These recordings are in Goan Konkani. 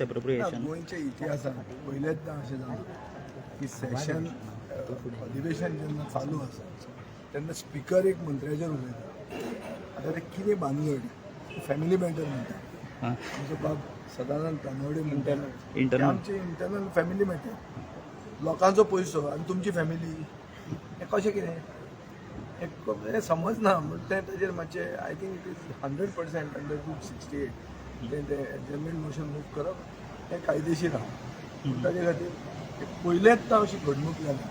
एप्रोप्रिएशन. गोंयच्या इतिहासात पयलेंच अशें जालां की सेशन, अधिवेशन जेन्ना चालू आसा तेन्ना स्पिकर एक मंत्र्याचेर उलयता. आतां तें कितें भानगड, फॅमिली मॅटर म्हणटा. आमचो बाब सदानंद तानवडे म्हणटा, Internal. आमचे इंटरनल फॅमिली मॅटर. लोकांचो पयसो आनी तुमची फॅमिली, हें कशें कितें, हें समजना. म्हण तें ताजेर मातशें, I think it is 100% under Rule 68. तें तें एडजर्नमेंट मोशन मूव करप हें कायदेशीर आहा. पूण ताजे खातीर हे पयलेंच अशी घडणूक जाल्या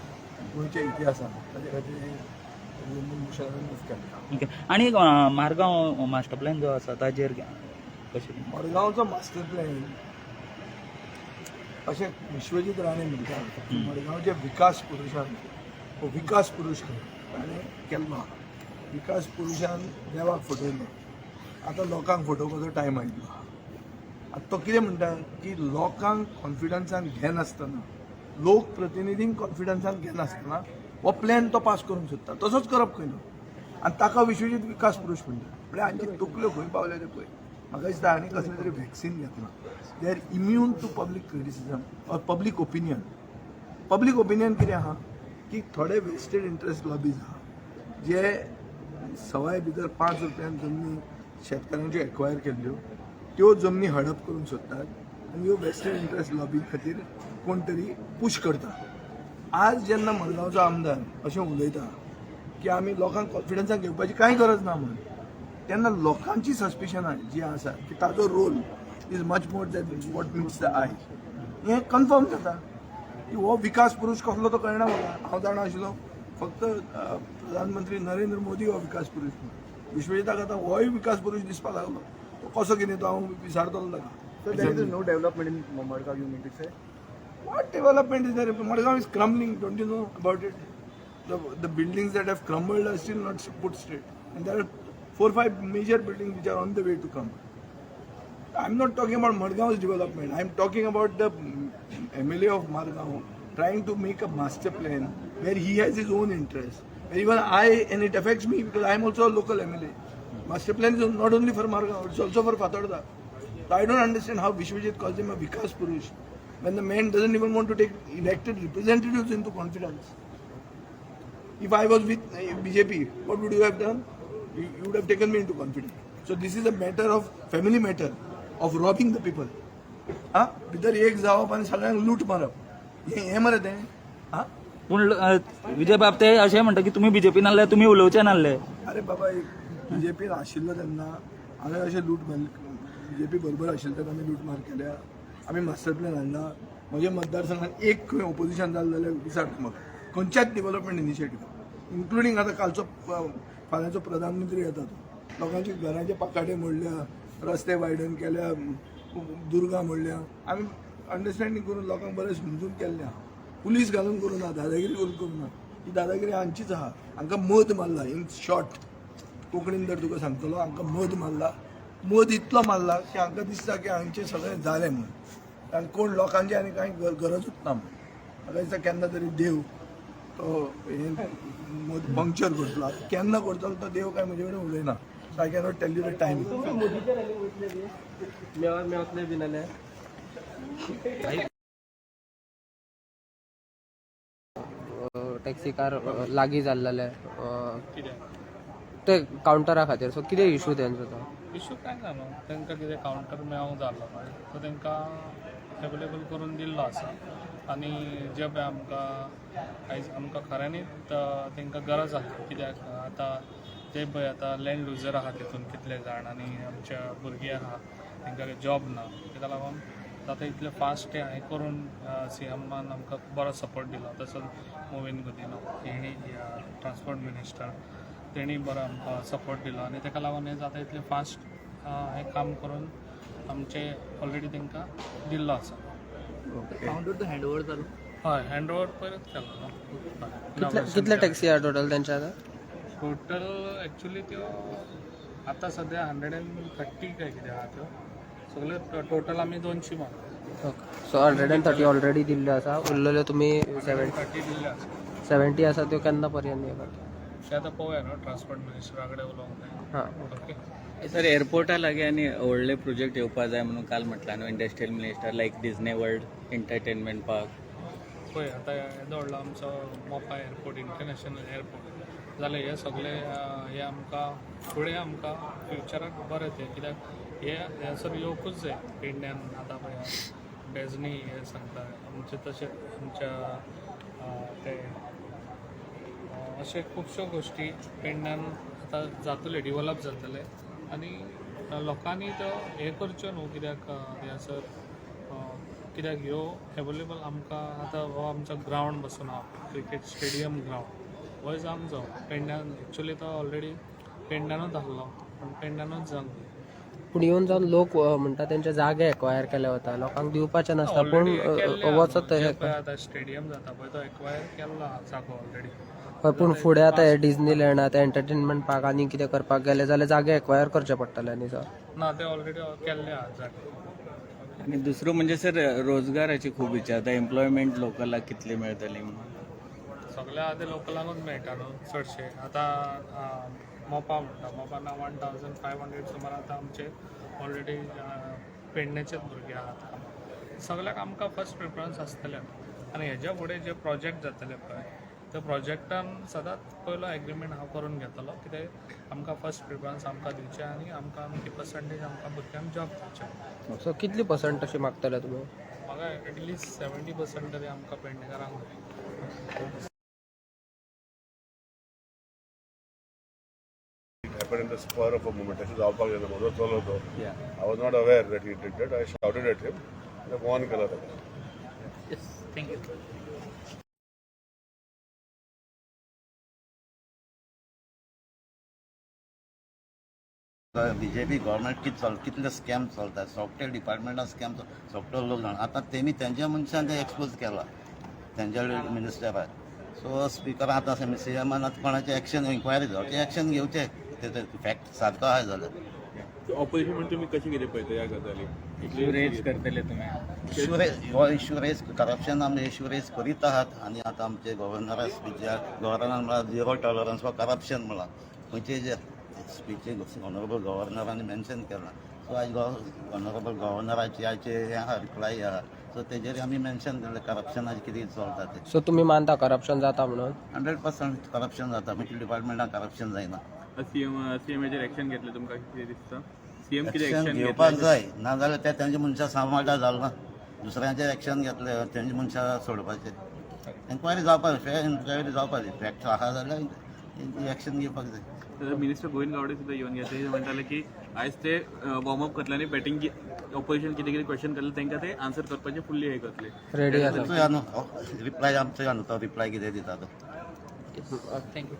गोंयच्या इतिहासात. ताजे खातीर हें एडजर्नमेंट मोशन हांवें मूव केलें. ओके, आनी एक मारगांव मास्टर प्लॅन जो आसा ताजेर कशें कितें? मडगांवचो मास्टर प्लॅन, अशें विश्वजीत राणे म्हणटा, मडगांवचे विकास पुरुशान, हो विकास पुरुश खंय ताणें केल्लो आहा. विकास पुरुशान देवाक फटयलो, आतां लोकांक फटोवपाचो टायम आयिल्लो आहा. आतां तो कितें म्हणटा की लोकांक कॉन्फिडन्सान घेनासतना, लोकप्रतिनिधींक कॉन्फिडन्सान घेनासतना हो प्लॅन तो पास करूंक सोदता. तसोच करप खंय न्हू. आनी ताका विश्वजीत विकास पुरुश म्हणटा. म्हळ्यार हांची तकल्यो खंय पावल्या ते पळय. म्हाका दिसता हांणी कसलें तरी व्हॅक्सिन घेतलां. They are immune to public criticism or public opinion. Public opinion कितें आहा की थोडे वेस्टेड इंट्रस्ट लॉबीज आहा, जे सवाय भितर 5 रुपयान जमनी शेतकारांच्यो एक्वायर केल्ल्यो, त्यो जमनी हडप करूंक सोदतात आनी ह्यो वेस्टेड इंट्रस्ट लॉबी खातीर कोण तरी पूश करता. आज जेन्ना मडगांवचो आमदार अशें उलयता की आमी लोकांक कॉन्फिडन्सान घेवपाची कांय गरज ना म्हणून, तेन्ना लोकांची सस्पिशनां जी आसा की ताजो role is much more than what meets the eye, हें कन्फर्म जाता की हो विकास पुरुश कसलो तो कळना म्हाका. हांव जाणा आशिल्लो फक्त प्रधानमंत्री नरेंद्र मोदी हो विकास पुरुश म्हणून. विश्वजिताक आतां होय विकास पुरुश दिसपाक लागलो. तो कसो कितें तो हांव विचारतलो ताका. So there is no development in Margao, you mean to say? What development is there? Madgaon is crumbling. Don't you know about it? The buildings that have crumbled are still not put straight. And there are four, five major buildings which are on the way to crumble. I'm not talking about Madgaon's development. I'm talking about the MLA of Margao trying to make a master plan where he has his own interest. Where even I, and it affects me because I'm also a local MLA. Master plan is not only for Margao, it's also for Fatorda. So I don't understand how Vishwajit calls him a Vikas Purush when the man doesn't even want to take elected representatives into confidence. If I was with BJP, what would you have done? You would have taken me into confidence. So this is a matter of family matter, of robbing the people. हा, भितर एक जावप आनी सगळ्यांक लूट मारप, हें हें मरे तें हा. पूण विजय बाब, ते अशें म्हणटा की तुमी बीजेपी नासले, तुमी उलोवचे नासले. अरे बाबा, बीजेपीन आशिल्लो तेन्ना हांवें अशें लूट मारली? बीजेपी बरोबर आशिल्ले तेन्ना आमी लूटमार केल्या? आमी मास्टर प्लॅन हाडला. म्हज्या मतदारसंघात एक खंय ओपोजिशन जालें जाल्यार विचार म्हाका, खंयच्याच डेव्हलपमेंट इनिशिएटीव, इन्क्लुडींग आतां कालचो, फाल्यांचो प्रधानमंत्री येता तो, लोकांची घरांचे पाकाटे मोडल्या, रस्ते वायडन केल्या, दुर्गा मोडल्या. आमी अंडरस्टँडींग करून, लोकांक बरें समजून केल्लें आहा. पुलीस घालून करूं ना, दादागिरी करून करूं ना. ही दादागिरी हांचीच आहा. हांकां मद मारला. इन शॉर्ट, कोंकणीन जर तुका सांगतलो, हांकां मद मारला. मद इतलो मारला की हांकां दिसता की हांचें सगळें जालें म्हणून आनी कोण लोकांची आनी कांय गरजूच ना म्हणून. म्हाका दिसता केन्ना तरी देव तो हें मद पंक्चर करतलो. आतां केन्ना करतलो तो देव काय म्हजे कडेन उलयना. So I cannot tell you the time. मोदीच्या रॅलीक वयतले बी, मेवतले बी नाल्यार? टॅक्सी कार लागीं जाल्लेले ते कावंटरा खातीर, सो कितें इशू तेंचो तो? इशू कांय ना न्हू. तांकां कितें कावंटर मेळोंक जाल्लो पळय, सो तांकां एवेलेबल करून दिल्लो आसा. आनी जे पळय आमकां आयज आमकां खऱ्यांनीच तांकां गरज आसा, कित्याक आतां जे पळय आतां लँड लुजर आहा तितून कितले जाण आनी आमचे भुरगे आहा, तांकां जॉब ना. ताका लागून जाता इतले फास्ट हें करून सी एमान आमकां बरो सपोर्ट दिलो. तसोच मोविन गुदिन्हो हेणी, ट्रान्सपोर्ट मिनिस्टर, तेणी बरो आमकां सपोर्ट दिलो आनी ताका लागून हें जाता इतलें फास्ट हें काम करून आमचें ऑलरेडी तांकां दिल्लो आसा. कावंटर तो हँड ओवर जालो? हय, हँड ओवर पयरूच केलो न्हू. कितले कितले टॅक्सी आहा टोटल तेंच्या आतां? टोटल एक्चुली त्यो आतां सद्या 130 काय कितें आहा. त्यो सगळे टोटल आमी 200 मारले. Okay, so 130 already दिल्ल्यो आसा, उरलेल्यो तुमी सेवन 30 दिल्ले आसा. 70 आसा, त्यो केन्ना पर्यंत हे करता? ते आतां पळोवया न्हू, ट्रान्सपोर्ट मिनिस्टरा कडेन उलोवंक जाय. हां. ओके. सर, एअरपोर्टा लागीं आनी व्हडले प्रोजेक्ट येवपा जाय म्हणून काल म्हटलां न्हू industrial minister, like Disney World, entertainment park. पळय, आतां येदो व्हडलो आमचो मोपा एअरपोर्ट, इंटरनॅशनल एअरपोर्ट जालें. हे सगळे हे आमकां फुडें आमकां फ्युचराक बरें तें, कित्याक हे हेसर येवकूच जाय पेडण्यान. आतां पळय, डेजनी हे सांगता आमचे, तशें आमच्या ते अशे खुबश्यो गोश्टी पेडण्यान आतां जातले, डिवलप जातले आनी लोकांनी तो हें करच्यो न्हू, कित्याक ह्यासर कित्याक ह्यो एवेलेबल आमकां आतां हो आमचो ग्रावंड बसून आहा, क्रिकेट स्टेडियम ग्रावंड, हो जावंक जावो पेडण्यान. एक्चुली तो ऑलरेडी पेडण्यानूच आहलो, पूण पेडण्यानूच जावंक जाय. पूण येवन जावन लोक म्हणटा तेंचे जागे एक्वायर केले वता, लोकांक दिवपाचे नासता, पूण ऑलरेडी केल्ले आहा वचत न्हू. हे जे पळय आतां स्टेडियम जाता पळय, तो एक्वायर केल्लो आहा जागो ऑलरेडी. हय, पूण फुडें आतां हे डिजनी लँड आतां एंटरटेनमेंट पार्क आनी कितें करपाक गेले जाल्यार जागे एक्वायर करचे पडटले न्ही सर? ना, ते ऑलरेडी केल्ले आहा जागे. आनी दुसरो म्हणजे सर, रोजगाराची खूब विचारता, एम्प्लॉयमेंट लोकलाक कितली मेळटली म्हणून. सगळ्या आतां लोकलांकूच मेळटा न्हू चडशे. आतां मोपा म्हणटा, मोपा ना 1500 सुमार आतां आमचे ऑलरेडी पेडण्याचेच भुरगे आहात कामाक. सगळ्याक आमकां फर्स्ट प्रिफरन्स आसतलें आनी हेज्या फुडें जे प्रोजेक्ट जातले पळय, त्या प्रोजेक्टान सदांच पयलो एग्रीमेंट हांव करून घेतलो, कित्याक आमकां फर्स्ट प्रिफरन्स आमकां दिवचें आनी आमकां आमची पर्संटेज आमकां भुरग्यांक जॉब दिवचें. सो कितली पर्संट अशी मागतले तुमी? म्हाका एटलिस्ट 70% तरी आमकां पेडणेकारांक जाय. It happened in the spur of a moment. अशें जावपाक जायना. म्हजो चलो तो. I was not aware that he did that. I shouted at him. Warn केला ताका. Thank you. BJP government कितें चल, कितले स्कॅम चलता, सॉफ्टवेअर डिपार्टमेंटान स्कॅम, सॉफ्टवेअर लोक जाण. आतां तेमी तेंच्या मनशान ते एक्सपोज केला तेंच्या मिनिस्टराक. सो स्पिकर आतां सी एमान आतां कोणाचें एक्शन, इन्क्वायरी जावची, एक्शन घेवचें, ते फॅक्ट सारको आहा जाल्यार. ऑपोजिशन म्हणून तुम्ही कशी कितें पळयता ह्या गजाली? इश्यू रेज करतले तुमी? इश्यू रेज, हो इश्यू रेज, करप्शन आमी इश्यू रेज करीत आहात. आनी आतां आमचे गव्हर्नरा स्पिचार गव्हर्नरान म्हळां झिरो टॉलरन्स फॉर करप्शन म्हळां. खंयचे जे स्पिची ऑनरेबल गव्हर्नरान मेन्शन केलां. सो आयज ऑनरेबल गव्हर्नराची आयचे हें आहा, रिप्लाय आहा. सो तेजेर आमी मेन्शन केलें करप्शनाचें कितें चलता तें. सो तुमी मानता करप्शन जाता म्हणून? 100% करप्शन जाता. खंयच्या डिपार्टमेंटान करप्शन जायना? सीएमाचेर एक्शन घेतले, तुमकां कितें दिसता, सीएम कितें एक्शन एक्शन घेवपाक घेतले? जाय, नाजाल्यार ते तेंच्या मनशां सांबाळटा जालें ना. दुसऱ्यांचेर एक्शन घेतले, तेंच्या मनशां सोडपाचें. एन्क्वायरी जावपाक, फेर एन्क्वायरी जावपाक जाय. फॅक्ट आहा जाल्यार एक्शन घेवपाक जाय. मिनिस्टर गोविंद गावडे सुद्दां येवन गेले. ते म्हणटाले की आयज ते वॉर्मअप करतले आनी बॅटींग ऑपोजिशन कितें कितें क्वेश्चन करले तांकां ते आन्सर करपाचे फुल्ली हे करतले. रेडी आसा. आमचो न्हू रिप्लाय, आमचो न्हू तो रिप्लाय कितें दिता तो. Thank you.